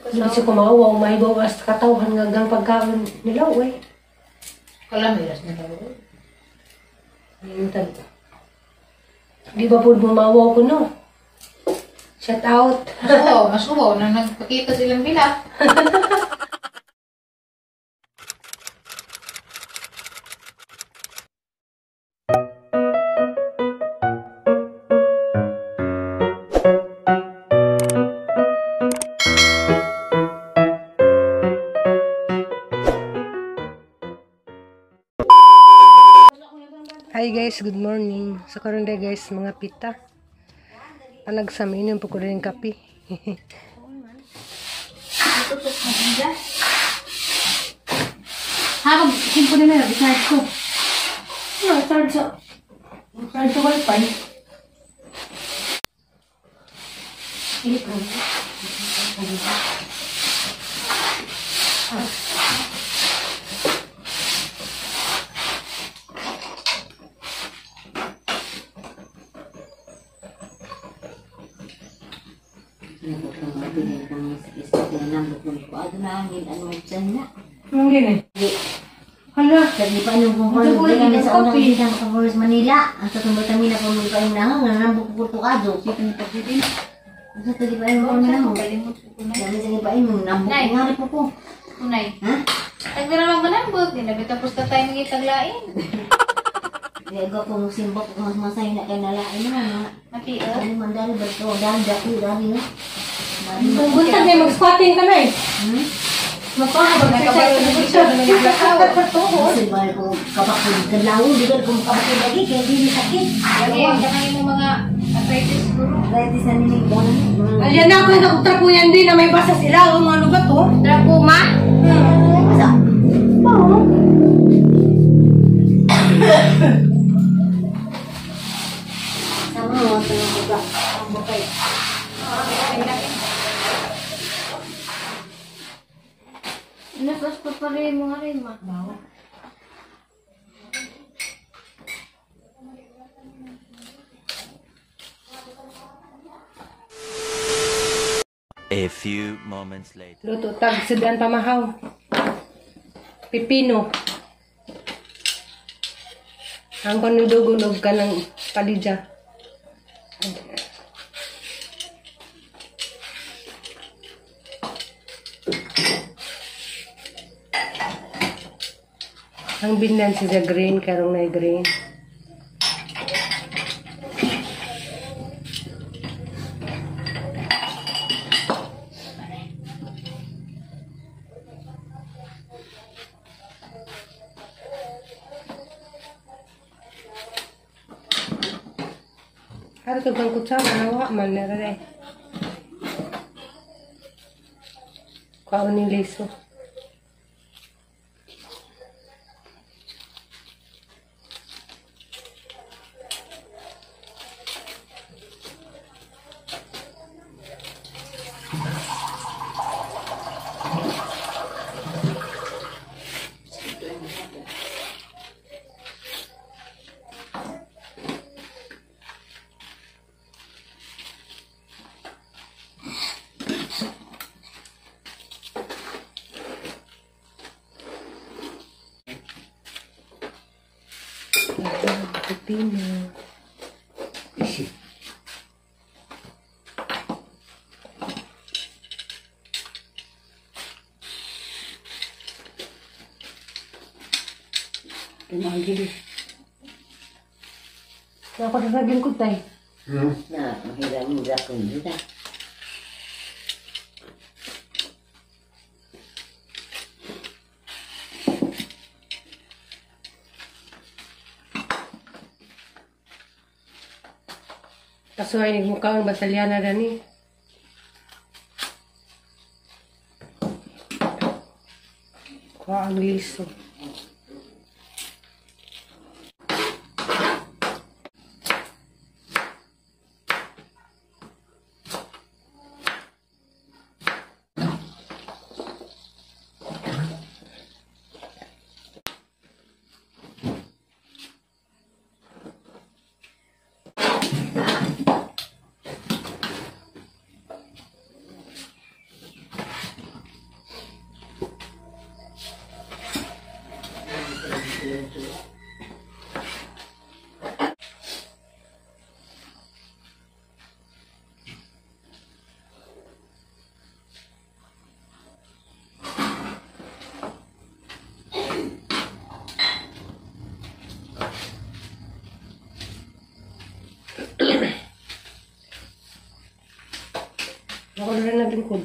Hindi siya kumawa, mahibaw as katawhan nga gang pagkaon nila, uy. Kalamiras na daw. Ayun. Di ba po bumawa ko, no? Shout out. Oo, mas uwaw na nagpakita silang bila. Hi guys, good morning. So karon day guys, mga pita. Panagsam inom po ko rin kape. Ha, mag-simpo na na, charge ko. No, charge sa wifi. Anong gini? Hala. Di pa nung kung kami sa unang hindi na makabulos Manila. Ang sa tumbay kami na pumuli pa yung nahang, nanambok ko tukado. Ang sa tuloy pa yung nahang. Dami sa pa yung nambok. Nga rin po ko. Unay. Ha? Tagda naman manambok. Di na tapos na tayo magitaglain. Di ako kung simbok, mas masay na kayo nalain naman. Mati, Ano man dali ba ito? Dali, dali, dali. Kung buntag may mag-squatting ka na eh. Nakabalo na siya na naglakaw. Kasi ba kung kapakod kadlawon, di ka kung kapakod lagi, kaya di sakit. Lagi, ang kanya mo mga arthritis siguro. Arthritis na ninig mo na. Ayan na ako yung nakutrapuyan din na may basa sila. O, ano ba to? Trapuma? Basa. Oo. Sama mo, ito yung buga. Ang bukay. Nafas pa pa rin mga rin, ma. A few moments later. Luto tag sudan pamahaw. Pipino. Ang panudugon og kanang palidya. Ang bindan siya green, karong na green. Harus ke bangku kutsara nawa man na rin. Kuha ni liso. Pipino. Pinagili. Ako na naging kutay. Na, mahirang-hirap kong dito. Kasuhay ni mukha ang basalyana dani. Kuha ang liso. Ako na rin naglingkod.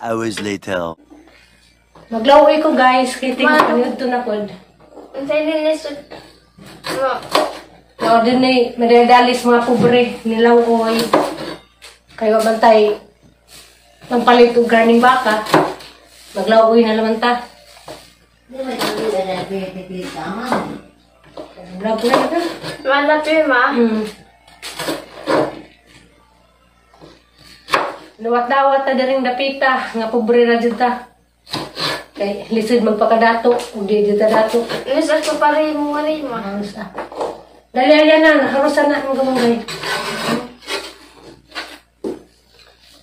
Hours later. Maglaway ko guys, kay tingnan to na pod. Unsay nilisod? Mao din ni madadalis mga pobre nilawoy. Kayo bantay nang palit og garning baka. Maglawoy na naman ta. Bravo na ka. Malapi ma. Dawat-dawat ta diring dapita nga pobre ra jud ta. Kay lisod magpakadato ug di jud ta dato. Lisod ko pa rin mo rin ma. Haros ah. Dali ayan na, harusan na ang gamungay.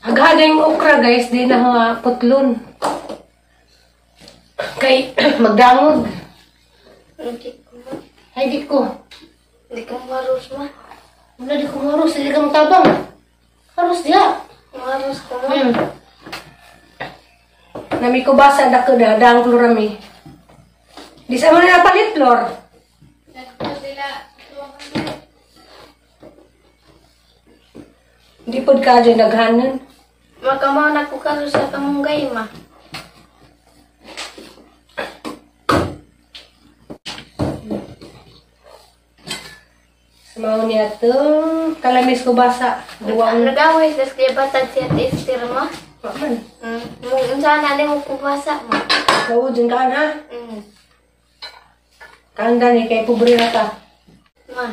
Aghaga yung okra guys, di na nga putlon. Kay magdangog. Ay di ko. Di ko maros ma. Wala di ko maros, di ka matabang. Haros diha. Maros ko ma. Nami ko basa dako da dang klorami. Di sa mo na palit lor. Di pod ka dyan naghanan. Makamaw na ko karon sa kamunggay ma. Mao niya to kalamis ko basa. Duwang nagaway sa kaya batad siya Esther ma. Wa man. Unsa na nimo kubasa mo? Sao dyan kaan ha? Kaan dani kay pobre na ta. Ma.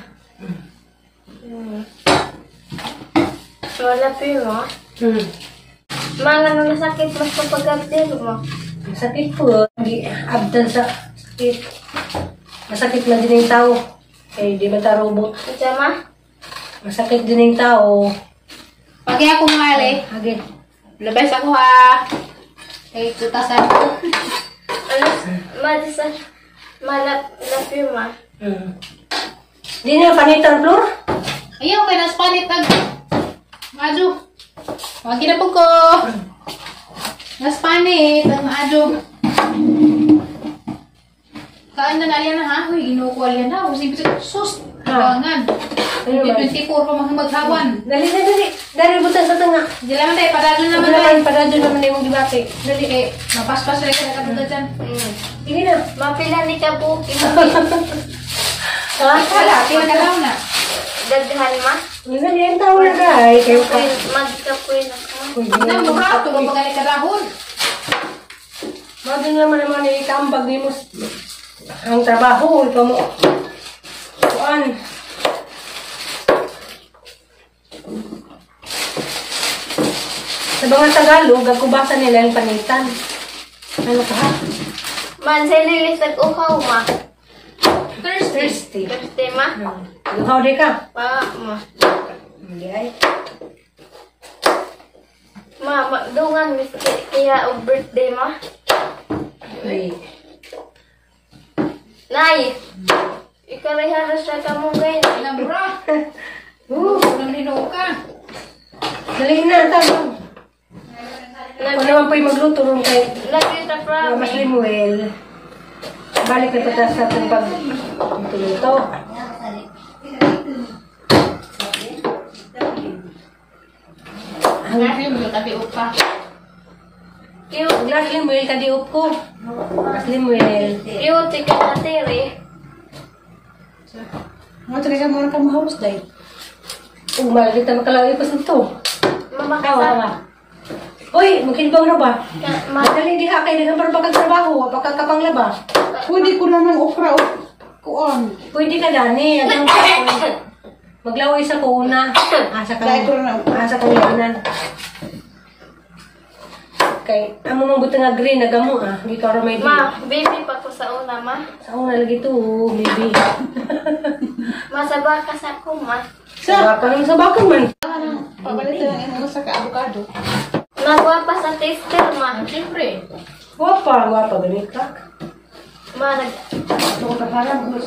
Wala pa mo. Ma, nga nung nasakit mas papagabdil mo. Masakit po. Di abdan sa sakit. Masakit man din yung tao. Eh, di ba ta robot? Unsa ma? Masakit din yung tao. Pagi ako mga ali. Age. Labas ako ha. Kay tutasan ko. Ano? Ma, di sa... Ma, lapi ma. Di na panitan, Flor? Ayaw, kay nas panit ag. Maadyo. Wag na po ko. Nas panit ang maadyo. Kaan na na ha? Uy, ginoo ko alyan na. Uy, sus. Tawangan. 2024 pa mga maghawan. Dali na, dali. Dali, butan sa tanga. Di naman tayo, padadyo naman tayo. Padadyo naman na yung dibate. Dali kay, mapaspas rin ka na dyan. Sige na. Mapila ni ka buki. Ha? Wala, pila na. Daghan ma? Dali, ang tao na guys. Kayo pa. Magkapoy na ka. Na, mura. Tulong pa ka dahon. Madun naman naman ni ikambag ni mo ang trabaho. Ikaw mo. Kuan. Sa mga Tagalog, agkubasa nila yung panitan. Ano ka ha? Man, sa lilis nag-uhaw ma. Thirsty. Thirsty ma? Uhaw di ka? Pa, ma. Hindi ay. Ma, dungan miss kaya og birthday ma. Ay. Nay! Ikaw ay halos na kamunggay. Nabra! Nang hinuo ka. Dali na, tama. Ako naman po'y magluto ron kay Mas Limuel. Balik na pata sa itong pagluto. Last Limuel, kadiup ko. Mas Limuel. Cute, ikaw na tiri. Mga talaga mo ka maharos dahil. Umalit na makalawi ko sa ito. Mamakasama. Uy, magkinbang na ba? Madali diha kay daghan para pagkatrabaho, pagkakapanglaba. Pwede ko na ng okra o kuan. Pwede ka dani, maglaway sa kuna. Asa ka. Asa kang lainan. Kay amo mong butang nga green na gamo ah, di ka ra may Ma, baby pa ko sa una ma. Sa una lagi to, baby. Ma sa baka sa ko ma. Sa baka sa baka man. Pabalik na lang sa ka-avocado. Magwapa sa taster, ma. Siyempre. Gwapa, gwapa. Ganit ka. Ma, nag...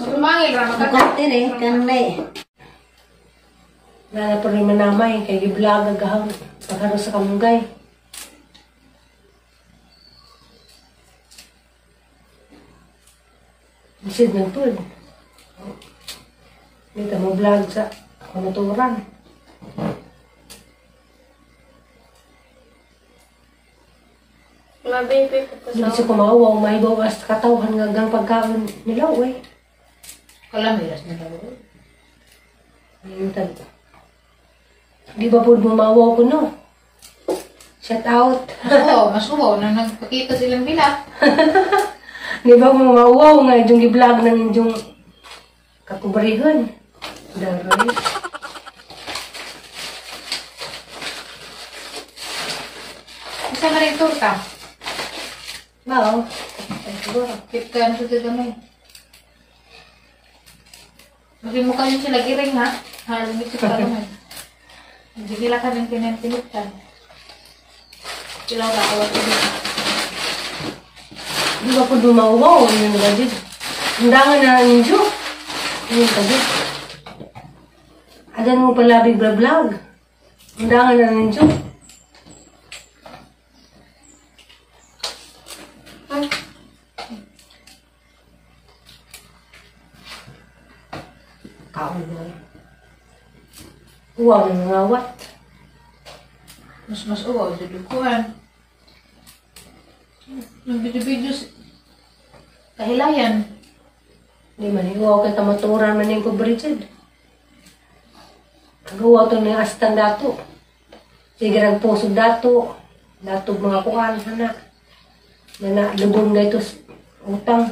Sumangil, rama ka. Bukate rin, kanay. Nana po rin manamay, kay giblog agahang pagharo sa kamunggay. Isid ng food. Dito mo vlog sa kamaturan. Mabibi ko Hindi siya kumawaw, mahibaw as katawhan nga gang pagkaon nila, uy. Kalamiras nila, uy. Ayun. Di ba po bumawaw ko, no? Shout out. Oo, mas uwaw na nagpakita silang bila. Di ba bumawaw nga yung gi-vlog ng inyong kakubarihon? Daroy. Isa na rin torta. Bao. Ay, siguro. Keep ka na sa gamay. Maging mukha yun sila giring, ha? Harumit sa gamay. Hindi nila ka ng pinantinitan. Sila wala ko dito. Di ba po dumawaw? Yun ba dito? Ang na ninyo. Yun ka dito. Adan mo pala big vlog. Ang dangan na ninyo. Kaon mo. Uwaw na ngawat. Mas uwaw sa dukuhan. Nang video-video kahilayan. Di man, uwaw kay kamaturan man yung pobre dyan. Uwaw to ni astang dato. Sige nagpusog dato. Latog mga kuan ana. Na lubong gay tos utang.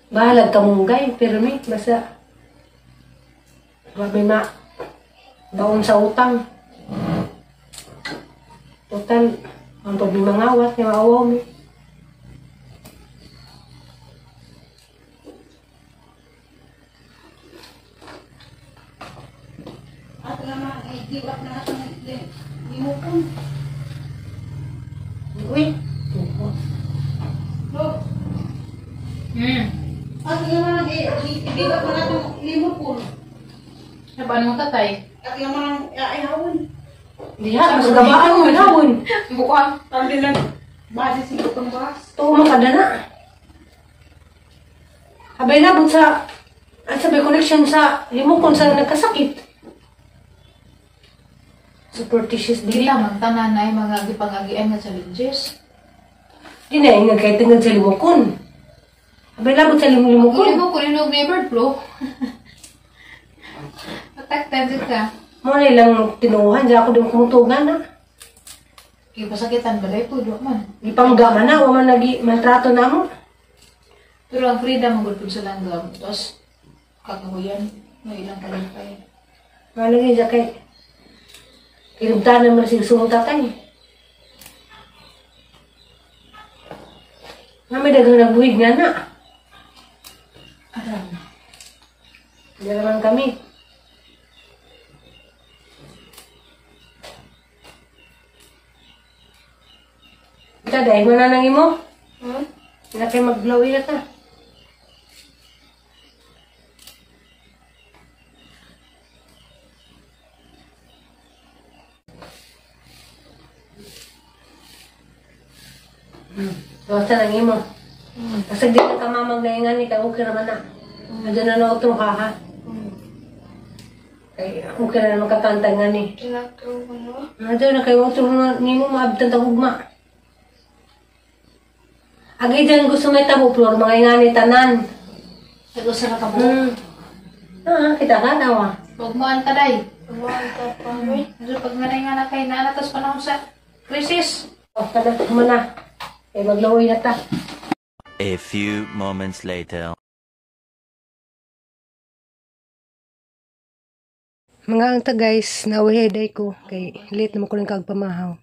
Bahalag kamunggay pero mi basta wa may ma baon sa utang. Total ang pagmangawat nga maawaw mi. Ato naman, ay give up na atong limukon. Uy. No. Ato naman, i-give up na atong limukon. Sabaan mo tatay? Ato naman, ay hawon. Diha mas gabaan mo hawon. Buka. Ang lang, base sa lukang bas. Tuo man kada na. Habay nabot sa at sa may connection sa limukon sa nagkasakit. Superstitious Dili dili. lang tanan ay mga gipangagian nga challenges. Di na ingag kay tingad sa limukon. Habay labot sa limukon. Kunin mo kunin og neighbor flu. Attack jud ka. Mo na ilang tinuhan di ako din kumutugan na. Ipasakitan balay po do man. Gipangga man na, wa man nagi maltrato na mo. Pero ang freedom magud pud sa langgam. Tapos kagahuyan may ilang kalipay. Malagi dya kay kinubtanan naman sig sumong tatay. Nga may daghang nagbuhig nga na. Aram. Di naman kami. Ita, dahil mo na nang imo. Hindi na kayo mag-blow na ta. Basta nang imo. Kasi di ka mamag na ingan ni ka okay raman na. Adyo na na utong ka ha. Kay okay ra na makakanta nga ni. Tinaturo ko no. Adyo na kay utong na nimo maabtan ta hugma. Agi dyan gusto may tabo flor mga ingani tanan. Nag-usa na ka buok. Ah, kita ka nawa. Huwag mo ang taday. Buwan ta pa mi. So pag nanay nga na kay na tas panahon sa crisis. Oh, kada humana. Eh maglawoy na ta. A few moments later. Mga angta guys, nauwi day ko kay late naman ko lang kagpamahaw.